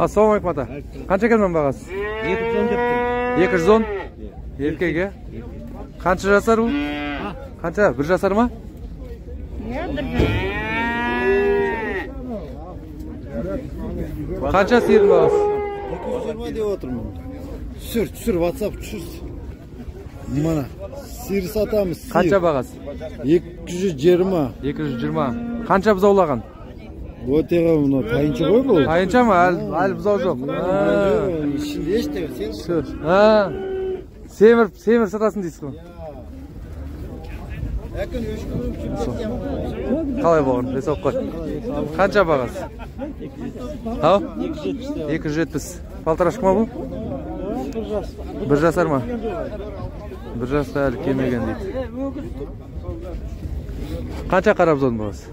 Ассалаумағалейкум, ата. Қанша екен мынаның бағасы? 210 деп тұр. 210? Еркек, е? Қанша жасар бұл? Қанша? 1 жасар ма? Иә, 1 жасар. Қанша сиырдың бағасы? 220 деп отырмын. Түсір, түсір, WhatsApp түсір. Мына сиыр сатамыз. Қанша бағасы? 220. 220. Қанша бұзаулаған? Өте мына тайынша ғой бұл. Тайынша ма? Әлі бұзау жоқ. Ішінде ештеңе, сен. Семіріп, семіріп сатасың дейсіз ғой. Қалай болған? Ресап қой. Қанша бағасы? Ау? 270. Полторашка ма бұл? 1 жасар ма? 1 жасқа әлі келмеген дейді. Қанша қара бұзаудың бағасы?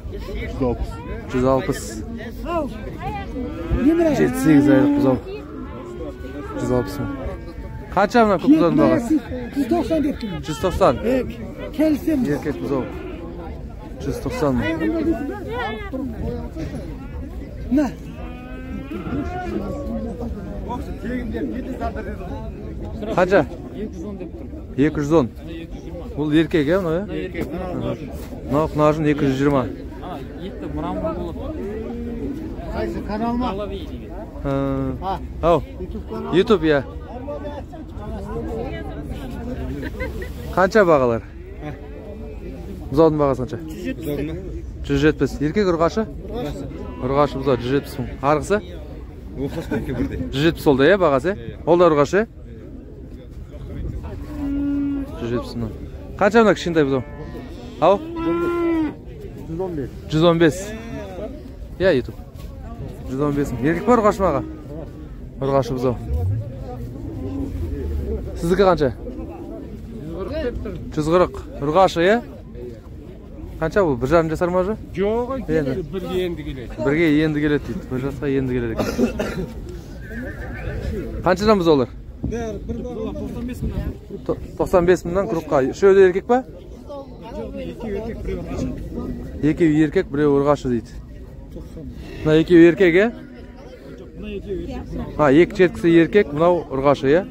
160. 7-8 айлық бұзау. 160 мың. Қанша мына көк бұзаудың бағасы? 190 деп тұрмын. 190. Келісеміз. Еркек бұзау. 190 мың. На. Қанша? 210 деп тұр. 210. Бұл еркек, е, мынау, е? Мынау құнажын 220. Етті мрамор болады. Қайсы канал ма? Ау. YouTube, иә. Қанша бағалар? Бұзаудың бағасы қанша? 170. Еркек ұрғашы? Ұрғашы бұзау 170 мың. Арғысы? 170 ол да, е, бағасы? Ол да ұрғашы, е? 170 мың. Қанша мына кішкентай бұзау? Ау? 115. 115. Иә, YouTube. 115 мың. Еркек па, ұрғашы ма, аға? Ұрғашы бұзау. Сіздікі қанша? 140. Ұрғашы, е? Қанша бұл? 1,5 жасар ма уже? Жоқ, бірге енді келеді. Бірге енді келеді дейді. 1 жасқа енді келеді екен. Қаншадан бұзаулар? 95 мыңнан. 95 мыңнан крупқа. Үшеуі де еркек па? Екеуі еркек, біреуі ұрғашы дейді. Мына екеуі еркек, е? А, екі жеткісі еркек, мынау ұрғашы, е?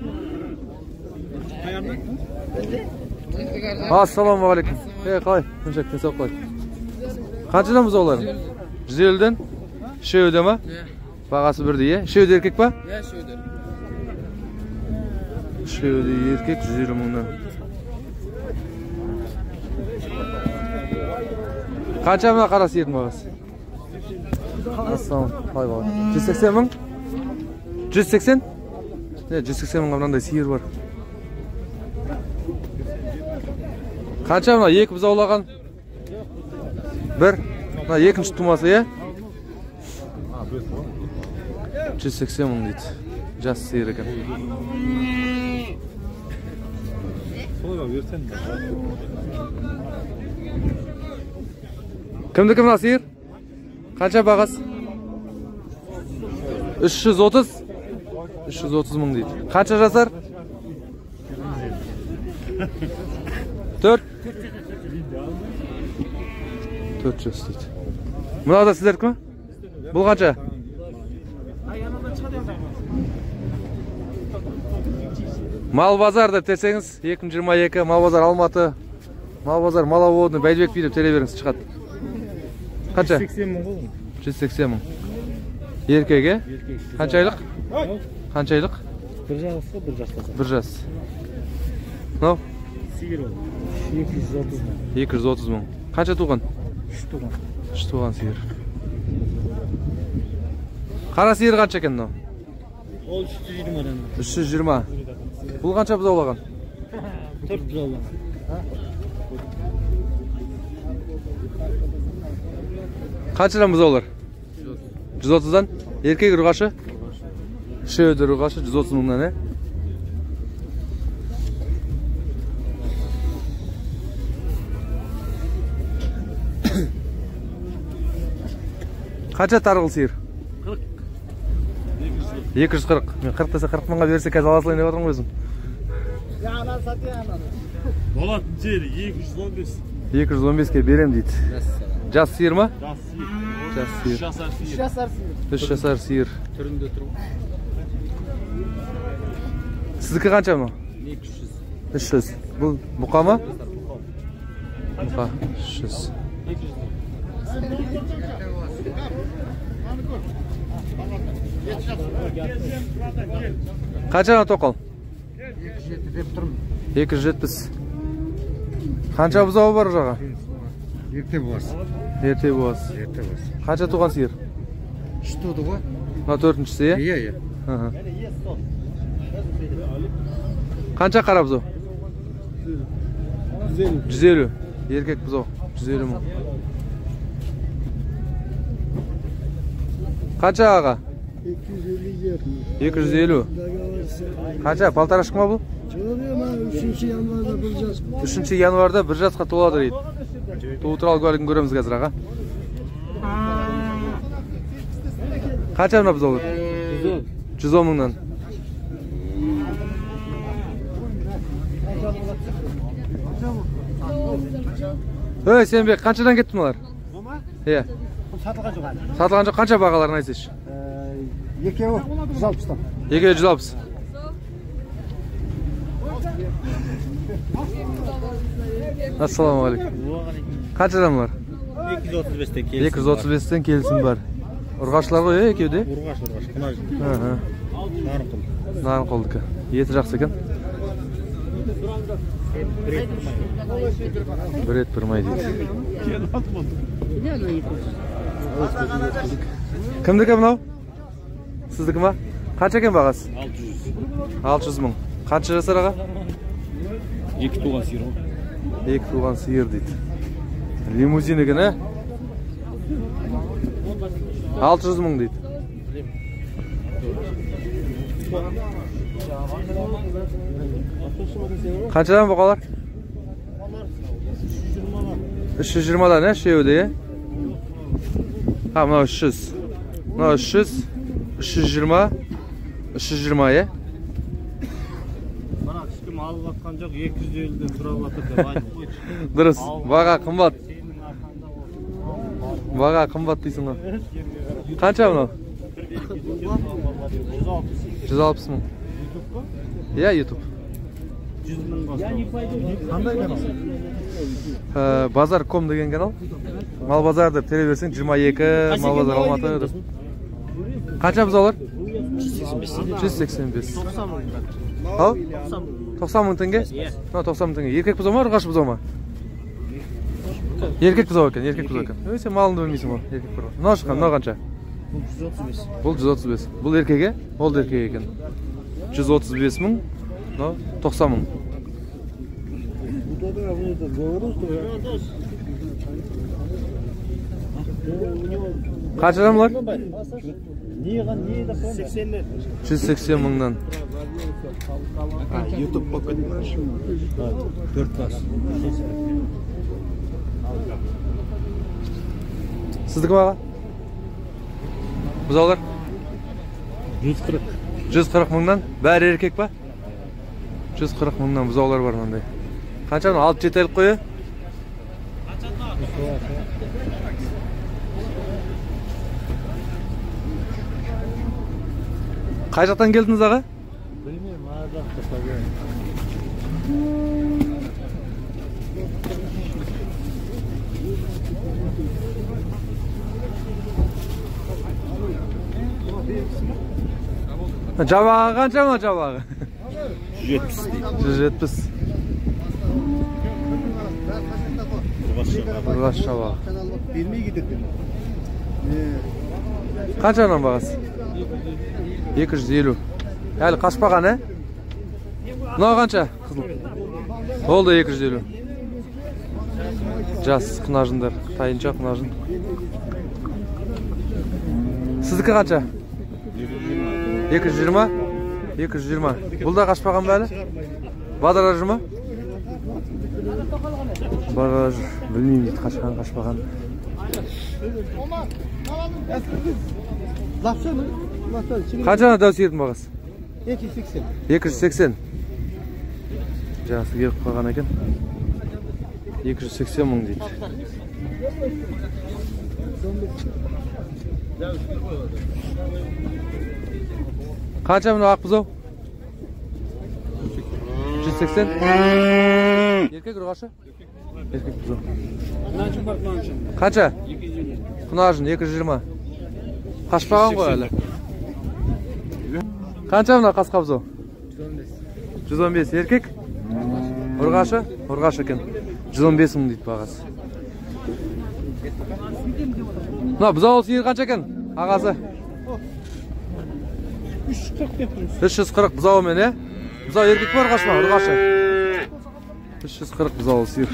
Ассалаумағалейкум. Қалай? Тыншак, денсаулық қалай? Қаншадан бұзаулар? 150-ден? Үшеуі де ма? Бағасы бірдей, е? Үшеуі де еркек па? Иә, үшеуі де. Үшеуі де еркек, 150 мыңнан. Қанша мына қара сиырдың бағасы? Ассалаумағалейкум. Қалай баға? 180 мың? 180? Не, 180 мыңға мынандай сиыр бар. Қанша мына екі бұзаулаған? Бір. Мына екінші тумасы, е? 180 мың дейді. Жас сиыр екен. Кімдікі мына сиыр? Қанша бағасы? 330? 330 мың дейді. Қанша жасар? 4? 400 дейді. Мынау да сіздердікі ме? Бұл қанша? Мал базар деп терсеңіз, 2022 Мал базар Алматы, Мал базар Маловодный, Бәйдібек би деп тере беріңіз, шығады. Қанша? 180 мың ғой. 180 мың. Еркек, е? Қанша айлық? Қанша айлық? 1 жасқа, 1 жасқа. 1 жас. Мынау? Сиыр ол. 230 мың. 230 мың. Қанша туған? 3 туған. 3 туған сиыр. Қара сиыр қанша екен мынау? Ол 320-дан. 320. Бұл қанша бұзаулаған? 4 бұзаулаған. Қаншадан бұзаулар? 130-дан. Еркек ұрғашы? Үшеуі де ұрғашы 130 мыңнан, е? Қанша тарғыл сиыр? 40. 240. Мен 40 десе 40 мыңға берсе қазір ала салайын деп отырмын өзім. Болатын жері 215. 215-ке берем дейді. Жас сиыр ма? Жас сиыр. Жас сиыр. 3 жасар сиыр. Түрінде тұр. Сіздікі қанша мынау? 200. 300. Бұл бұқа ма? Бұқа 300. Қанша тоқал? 270 деп тұрмын. 270. Қанша бұзауы бар жаға? Ерте буаз. Ерте буаз. Ерте буаз. Қанша туған сиыр? 3 туды ғой. Мына төртіншісі, иә? Иә, иә. Қанша қара бұзау? 150. Еркек бұзау. 150 мың. Қанша аға? 250. 250. Қанша? Полторашка ма бұл? 3 январда 1 жас. 3 январда 1 жасқа толады дейді. Туу туралы куәлігін көреміз қазір аға. Қанша мына бұзаулар? 110 мыңнан. Ей, Сенбек, қаншадан кетті мыналар? Бұл ма? Иә. Бұл сатылған жоқ әлі. Сатылған жоқ, қанша бағаларын айтсайшы? Екеуі 160-тан. Екеуі 160. Ассалаумағалейкум. Қаншадан бұлар? 235-тен келісім. 235-тен келісім бар. Ұрғашылар ғой, екеуі де? Ұрғаш, ұрғаш. Нарынқол. Нарынқолдікі. Еті жақсы екен. Бір ет бір май дейді. Кімдікі мынау? Сіздікі ма? Қанша екен бағасы? 600. 600 мың. Қанша жасар аға? 2 туған сиыр ғой. 2 туған сиыр дейді. Лимузин екен, ә? 600 мың дейді. Қаншадан бұқалар? 320-дан, ә, үшеуі де, е? Ha, мынау 300. Мынау 300, 320, 320, е? Бірақ ешкім алып жатқан жоқ, 250-ден сұрап жатыр деп айтып қойшы. Дұрыс, баға қымбат. Баға қымбат дейсің ғой. Қанша мынау? 160 мың. Иә, YouTube. 100 мың бастау. Қандай канал? Базар.ком деген канал. Мал базар деп тере берсең 22, Мал базар Алматы деп. Қанша бұзаулар? 185. 185. 90 мың. Ал? 90 мың теңге? Мынау 90 мың теңге. Еркек бұзау ма, ұрғашы бұзау ма? Еркек бұзау екен, еркек бұзау екен. Ой, сен малыңды білмейсің ғой, еркек бұзау. Мынау шыққан, мынау қанша? Бұл 135. Бұл 135. Бұл еркек, е? Ол да еркек екен. 135 мың, мынау 90 мың. Қаншадан бұлар? 180 мыңнан. YouTube болып кетті. 4 бас. Сіздікі баға? Бұзаулар? 140. 140 мыңнан. Бәрі еркек па? 140 мыңнан бұзаулар бар мынандай. Қанша мынау? 6-7 айлық қой, е? Қай жақтан келдіңіз аға? Білмеймін, ар жақта сагайын. Жабағы қанша мына жабағы? 170 дейді. 170. Ұрғашы жабағы. Бермей кетеді. Қанша мынаның бағасы? 250. Әлі қашпаған, ә? Мынау қанша? Қызыл. Ол да 250. Жас құнажындар, тайынша құнажын. Сіздікі қанша? 220. 220. Бұл да қашпаған ба әлі? Базарда жүр ма? Базарда жүр. Білмеймін дейді, қашқан, қашпаған. Қанша дәу сиырдың бағасы? 280. 280. Жасы келіп қалған екен. 280 мың дейді. Қанша мынау ақ бұзау? 180. Еркек ұрғашы? Еркек бұзау. Қанша? Құнажын 220. Қашпаған ғой әлі. Қанша мына қасқа бұзау? 115. Еркек? Ұрғашы? Ұрғашы екен. 115 мың дейді бағасы. Мына бұзау сиыр қанша екен? Ағасы? 340 бұзауымен, е? Бұзау еркек па, ұрғашы ма? Ұрғашы. 340 бұзауы сиыр.